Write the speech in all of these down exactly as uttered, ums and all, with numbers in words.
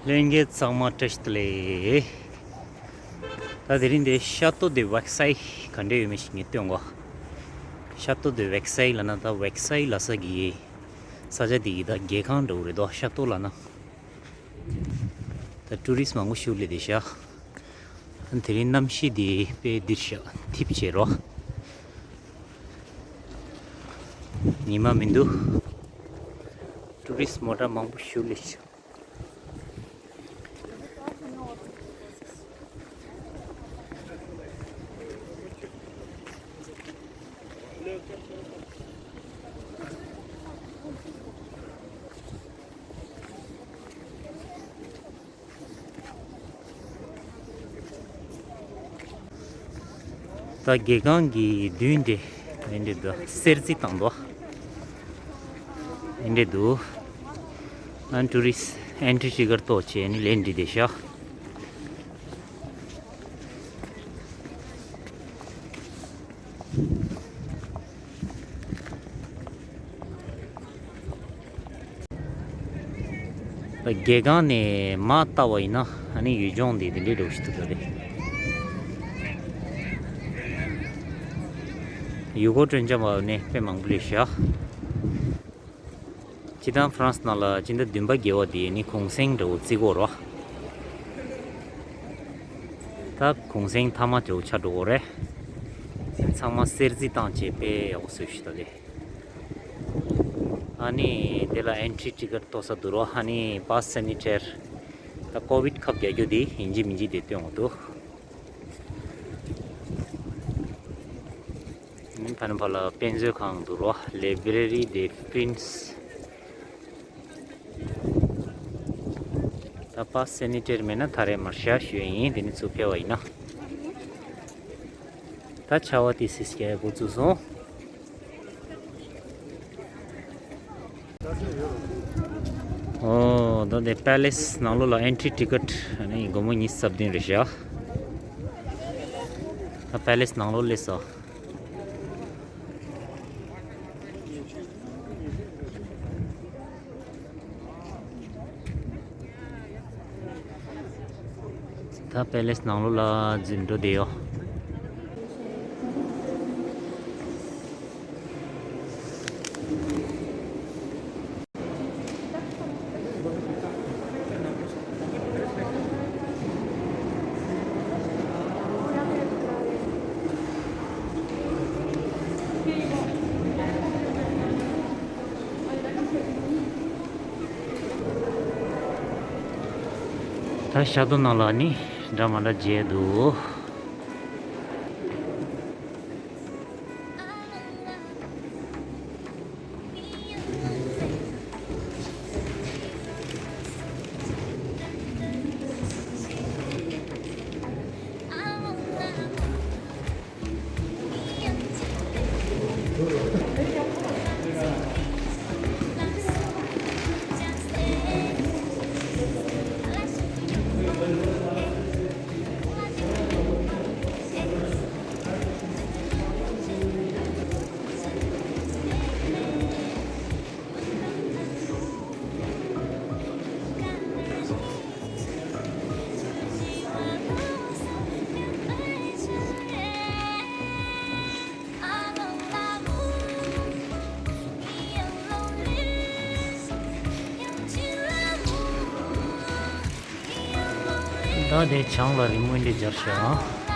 ལྷན་རྒྱས་ཚང་མ་བཀྲ་ཤིས་བདེ་ལེགས། ད་དེ་རིང་འདི་ཤ་ཏོ་དེ་ཝེག་སའི་ག་འདྲ་ཡོད་མེད་ཞིག་ངས་སྟོན་གོ། ཤ་ཏོ་དེ་ཝེག་སའི་ལབ་ན་ད་ཝེག་སའི་ལབ་ས་གི་ས་ཆ་དེ་གི་ད་རྒྱལ་ཁང་འདྲ་བོ་རེད་དོ། ཤ་ཏོ་ལབ་ན། ད་ཊུ་རི་སི་མང་པོ་ཞིག་སླེབས་བསྡད་ཤག་དེ་རིང་གནམ་གཤིས་དེ་དཔེ་སྡུག་ཤག་འཐིབས་བྱས་རོ། ཉི་མ་མི་འདུག་ཊུ་རི་སི་མོ་ཊ་མང་པོ་ཞིག་སླེབས་ཤག་ད་རྒྱལ་ཁང་གི་མདུན་དེ་ཨེ་འདྲ་འདུག་གསེར་བརྗིད་བཏང་འདུག་ཨེ་འདྲ་འདུག་ཨ་ཊུ་རི་སི་ཨེན་ཊི་རི་ཊི་ཀཊ་གཏོང་བྱས་ནས་ལན་འདི་བསྡད་ཤག་རྒྱལ་ཁང་ནས་མར་བལྟས་པ་ཡིན་ན་ཨ་ནི་ཡུལ་ལྗོངས་འདི་འདི་འདྲའི་འདྲ་བོ་ཞིག་འདུག་ག་རེད། ཡུལ་སྐོར་སྤྲོ་འཆམ་པ་ནི་དཔེ་མང་པོ་སླེབས་ཤག་སྤྱིར་བཏང་ཧྥ་རན་སི་ནང་ལ་སྤྱི་ཟླ་བདུན་པ་བརྒྱད་པ་དེ་ནི་གུང་སེང་འདྲ་བོ་བརྩི་གི་ཡོད་རེད། ད་གུང་སེང་མཐའ་མ་འདྲ་བོ་ཆགས་འགྲོ་གི་རེད། ཚང་མ་གསེར་བརྗིད་བཏང་བྱས་དཔེ་ཡག་པོ་བཟོས་ཤག་ད་དེ། ཨ་ནི་དེ་ལ་ཨེན་ཊི་རི་ཊི་ཀཊ་གཏོང་ས་འདུག་རོ། ཨ་ནི་པཱས་སེ་ནི་ཊར། ད་ཀོ་བིཌ་ཁབ་རྒྱག་རྒྱུ་དེ་ཡིན་གཅིག་མིན་གཅིག་དེ་སྟོན་འོང་འདུག་ཨ་ནི་ཕ་ནི་ཕ་ལ་དཔེ་མཛོད་ཁང་འདུག་རོ། ལའི་བྷི་རེ་རི་ཌེ་ཕི་རི་ནས། ད་པཱས་སེ་ནི་ཊར་མེད་ན་ཐར་ཡ་མ་རེད་ཤག་ཞུ་ཡ་ཡིན། དེ་ནི་ཚུར་ཕེབས་པ་ཡིན་ན། ད་ཆར་པ་དེ་སིས་ཀྱི་འགོ་བཙུགས་སོང་། ཨོ། ད་དེ་པེ་ལེ་སི་ནང་ལོགས་ལ་ཨེན་ཊི་རི་ཊི་ཀཊ་ཨ་ནི་སྒོར་མོ་ཉི་ཤུ་རྩ་བདུན་རེད་ཤག་ད་པེ་ལེ་སི་ནང་ལོགས་སླེབས་སོང་། ད་པེ་ལེ་སི་ནང་ལོགས་ལ་འཛུལ་འགྲོ་བསྡད་ཡོད། ད་ཤ་ཏོ་ནང་ལ་ནི་འདྲ་མི་འདྲ་མཇལ་འདུག་ད་དེ་བྱང་ལ་རི་མོ་འདི་སྦྱར་ཤག་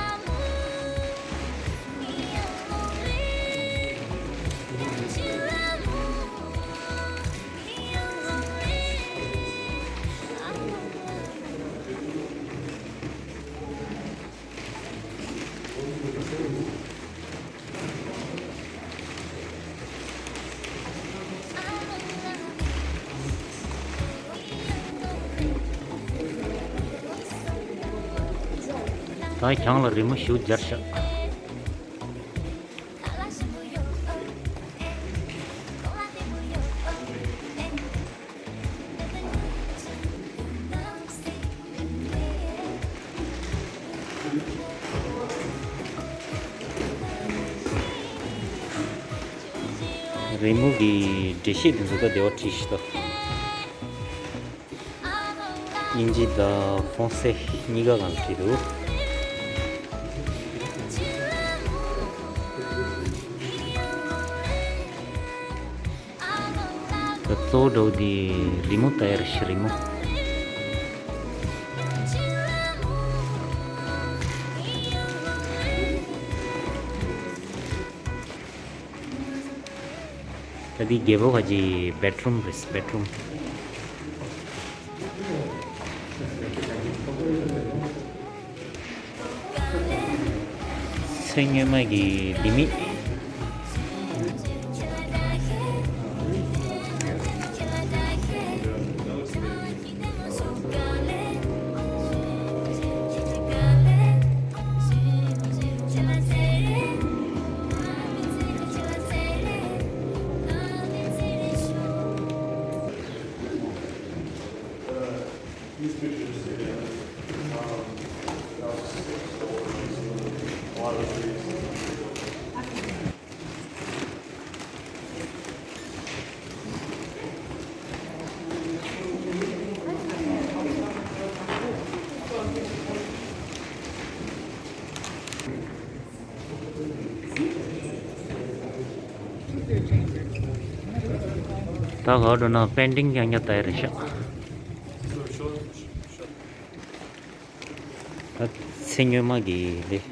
ད་གྱང་ལ་རི་མོ་ཞིག་སྦྱར་ཤག་རི་མོ་གི་འགྲེལ་བཤད་དེ་ཚོ་ད་བདེ་བ་བྲིས་ཤིག་ད། དབྱིན་ཇི་དང་ཧྥོང་སེ་གཉིས་ཀ་ལ་བྲིས་འདུག་ད་གཙོ་བོ་འདྲ་བོ་འདི་རི་མོ་ལྟ་ཡ་རེད་ཤག་རི་མོ། ད་འདི་རྒྱལ་པོ་ཁ་ཅིག་བེད་རུམ་རེད། བེད་རུམ། ཚེ་སྔོན་མ་གི་ལྡེ་མིག་ད་ག་འགྲོ་ན་པེན་ཊིང་རྐྱང་རྐྱང་ལྟ་ཡ་རེད་ཤག་ད་ཚེ་སྔོན་མ་གི་ལས།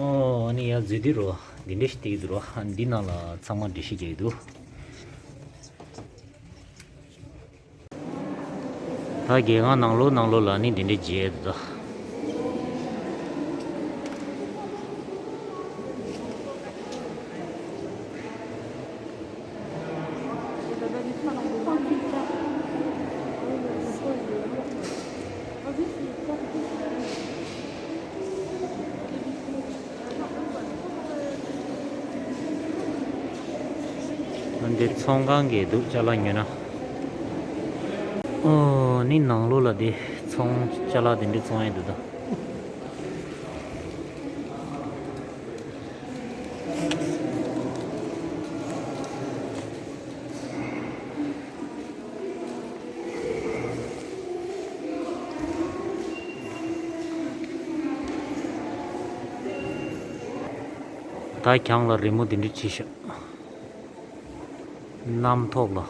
ཨོ་ཨ་ནི་ཡར་འཛུལ་དུས་རོ། འདི་འདྲ་ཞིག་བལྟས་ཀྱི་འདུག་རོ། འདི་ནང་ལ་ཚང་མ་འགྲེལ་བཤད་རྒྱག་གི་འདུག་ད་རྒྱལ་ཁང་ནང་ལོགས་ནང་ལོགས་ལ་ནི་འདི་འདྲའི་མཇལ་ཡས་འདུག་ད། འདི་ཚོང་ཁང་གི་འདུག་ཅ་ལག་ཉོས་ན། ཨོ་ནི་ནང་ལོགས་ལ་དེ་ཚོང་ཅ་ལག་དེ་འདྲ་བཙོང་ཡས་འདུག་ད། ད་གྱང་ལ་རི་མོ་འདི་འདྲ་བྲིས་ཤག་གནམ་ཐོག་ལ།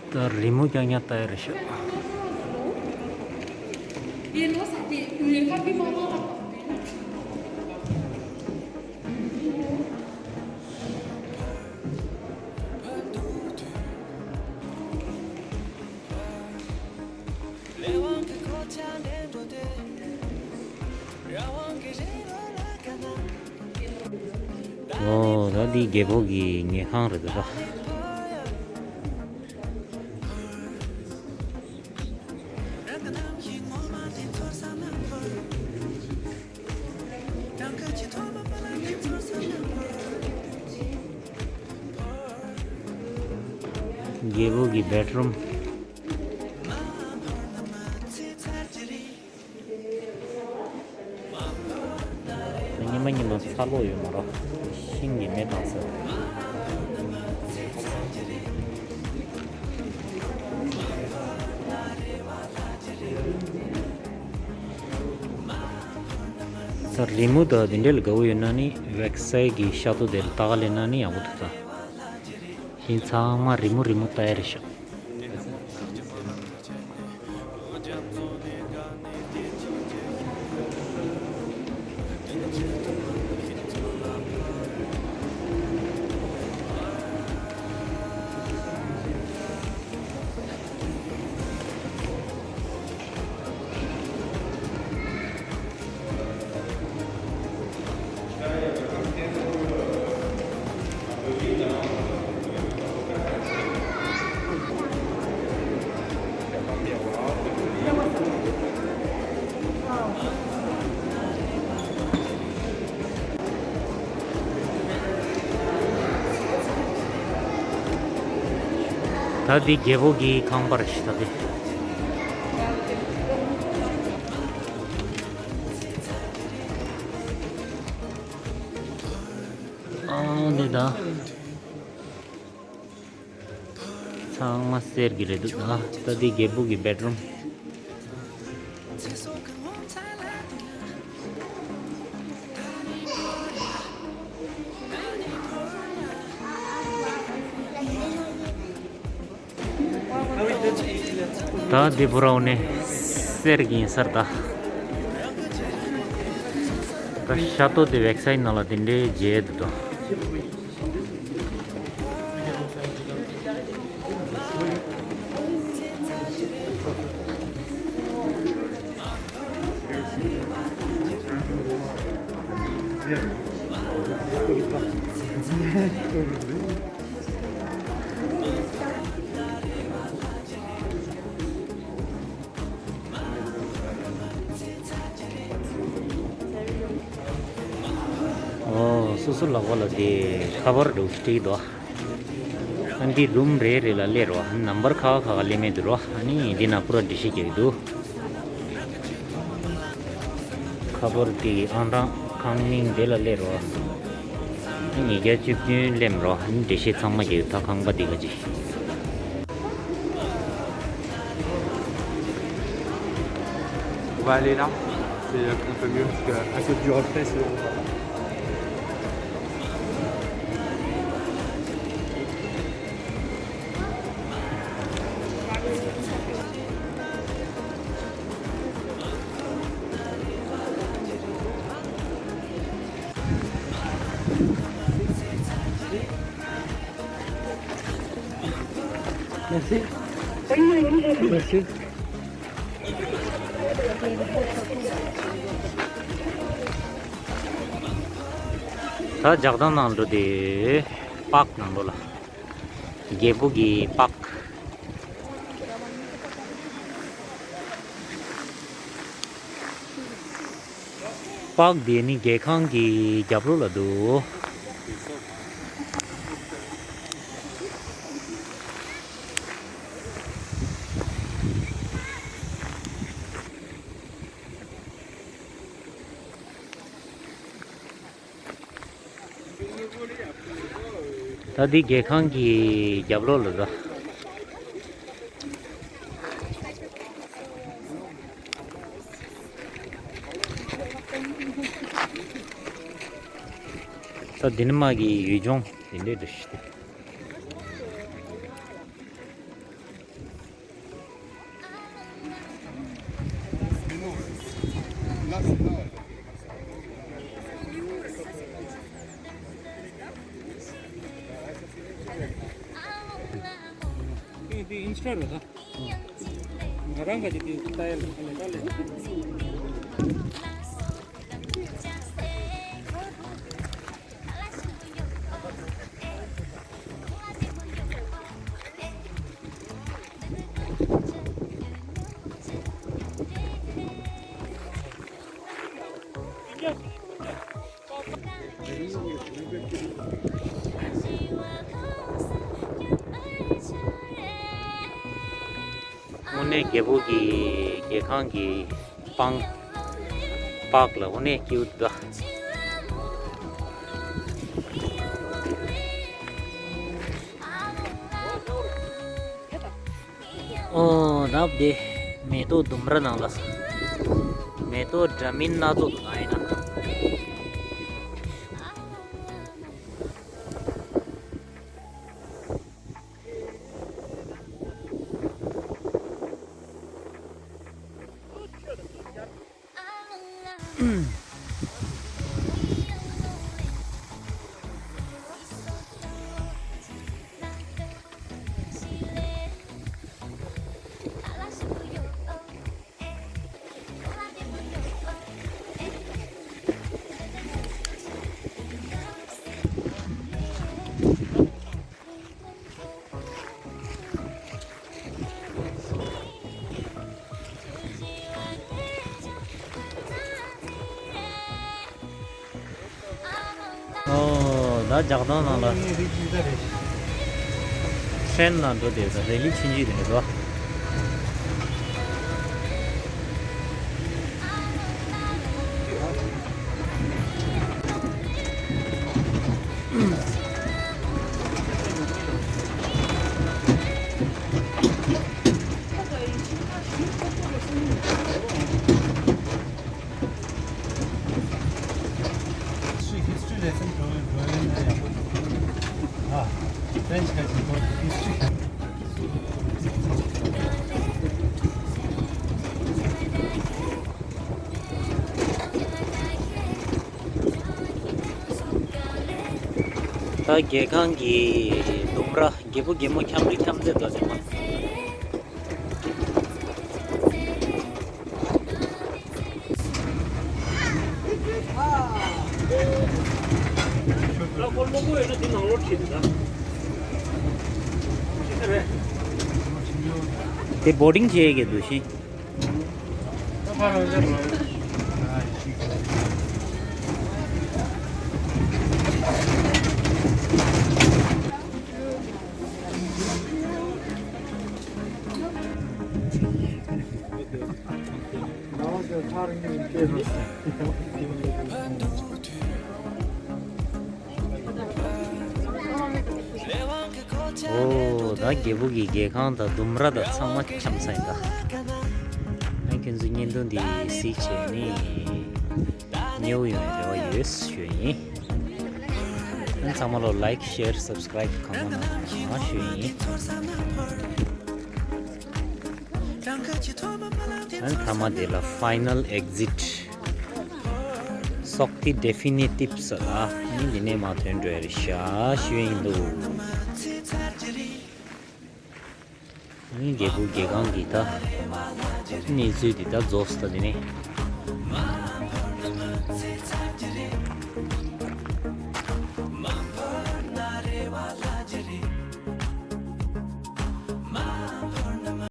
ད་རི་མོ་རྐྱང་རྐྱང་ལྟ་ཡ་རེད་ཤག་ཨོ་ད་འདི་རྒྱལ་པོ་གི་ཉལ་ཁང་རེད་འདུག་ད། རྒྱལ་པོ་གི་བེད་རུམ། ཉི་མ་ཉི་མ་ཚ་ལོག་ཡོད་མ་རེད། ཤིང་གི་མེ་བཏང་ས། ས་རི་མོ་དང་དེ་འདྲ་ལ་དགའ་བོ་ཡོད་ན་ནི་ཝེབ་སའིཊ་གི་ཤ་ཏོ་དེ་ལ་ལྟ་ག་ལེན་ན་ནི་ཡག་པོ་འདུག་ད། ཤིང་ཚང་མ་རི་མོ་རི་མོ་ལྟ་ཡ་རེད་ཤག་ད་འདི་རྒྱལ་པོ་གི་ཁང་པ་རེད་ཤག་ད་འདི། ཨ་འདི་ད། ཚང་མ་གསེར་གྱི་རེད་འདུག་ད་ད་འདི་རྒྱལ་པོ་གི་བེད་རུམ། ད་འདི་པུ་ར་འོ་ནས་གསེར་གྱི་ཡིན་ས་རེད་ད། ད་ཤ་ཏོ་དེ་བེག་སའི་ནང་ལ་དེ་འདྲའི་མཇལ་འདུག་ད། ཨོ། སོ་སོ་ལག་པ་ལ་དེ་ཁ་པར་འདྲ་བོ་ཞིག་སྤྲད་ཀྱི་འདུག་ཨ་འདི་རུམ་རེ་རེ་ལ་སླེབས་རོགས། ཨ་ནི་ནམ་བར་ཁ་ཁ་ཁ་སླེབས་མེད་འདུག་རོགས། ཨ་ནི་འདི་ན་པུ་ར་འགྲེལ་བཤད་རྒྱག་གི་འདུག་ཁ་པར་དེ་ཨང་གྲངས་ཁང་མིང་དེ་ལ་སླེབས་རོགས། ཨ་ནི་ཉིས་བརྒྱ་བཅུ་བདུན་སླེབས་རོགས། ཨ་ནི་འགྲེལ་བཤད་ཚང་མ་རྒྱག་གི་འདུག་ད་ཁང་པ་འདི་ག་ཅིག On va aller là. C'est un peu mieux parce que à cause du reflet, c'est... Merci. Merci. ད་ཇག་དང་ནང་འགྲོ་དེ་པག་ནང་ལོ་ལ། རྒྱལ་པོ་གི་པག་པག་དེ་ནི་རྒྱལ་ཁང་གི་རྒྱབ་ལོགས་ལ་འདུག་ད་འདི་རྒྱལ་ཁང་གི་རྒྱབ་ལོགས་ལ་འདུག་ད་འདི་ནི་མ་གི་ཡུལ་ལྗོངས་དེ་འདྲས་འདུག་དེ་ཨིན་སི་ཊ་རེད་ད། ང་རང་ག་ཅིག་དེ་ལྟ་ཡ་ལ་ལྟ་ལས། དངོས་གནས་རྒྱལ་པོ་གི་རྒྱལ་ཁང་གི་སྤང་པག་ལ་དངོས་གནས་སྐྱིད་པོ་འདུག་ཨོ། ནབ་དེ་མེ་ཏོག་ལྡུམ་ར་ནང་ལ། མེ་ཏོག་འདྲ་མིན་སྣ་ཚོགས་འདུག་ཨ་ཡིན་ན། ཨོ། ད་ཇག་དང་ནང་ལ། ཕན་ལ་འགྲོ་དེ་རེ་ལི་ཆིན་ཇི་དེ་འགྲོ། History, history lesson provided, provided. Ah, French has important history. ད་རྒྱལ་ཁང་གི་ལྡུམ་ར། རྒྱལ་པོ་རྒྱལ་མོ་འཁྱམ་རི་འཁྱམ་རྩེ་དང་ལྡན་པ། དེ་བོ་ཊིང་བྱེད་ཀྱི་འདུག་ཤིང་། ཨོ། ད་རྒྱལ་པོ་གི་རྒྱལ་ཁང་དང་ལྡུམ་ར་དང་ཚང་མ་འཁྱམ་ས་ཡིན་ད། ཨ་ཁྱོད་ཚོའི་བརྙན་ཐུང་འདི་གཟིགས་བྱས་ནས་མཉེས་པོ་ཡོང་བའི་རེ་བ་ཡོད་ཞུ་ཡིན། ཨ་ཚང་མ་ལོ་ལའིཀ་ཤེར་སབ་སི་ཀ་རའིབ་གང་མ་ན་ཞུ་ཡིན། ཨ་ཐ་མ་དེ་ལ་ཕའི་ནལ་ཨེག་ཟིཊ། སོག་ཏི་ཌེ་ཕི་ནི་ཊིབ་ས་ལ་ནི་འདི་ནས་མ་ཐོན་འགྲོ་ཡ་རེད་ཤག་ཞུ་ཡིན་འདུག་ནི་རྒྱལ་པོ་རྒྱལ་ཁང་གི་ད་གནས་ཚུལ་འདི་ད་རྫོགས་སོང་། ད་འདི་ནས་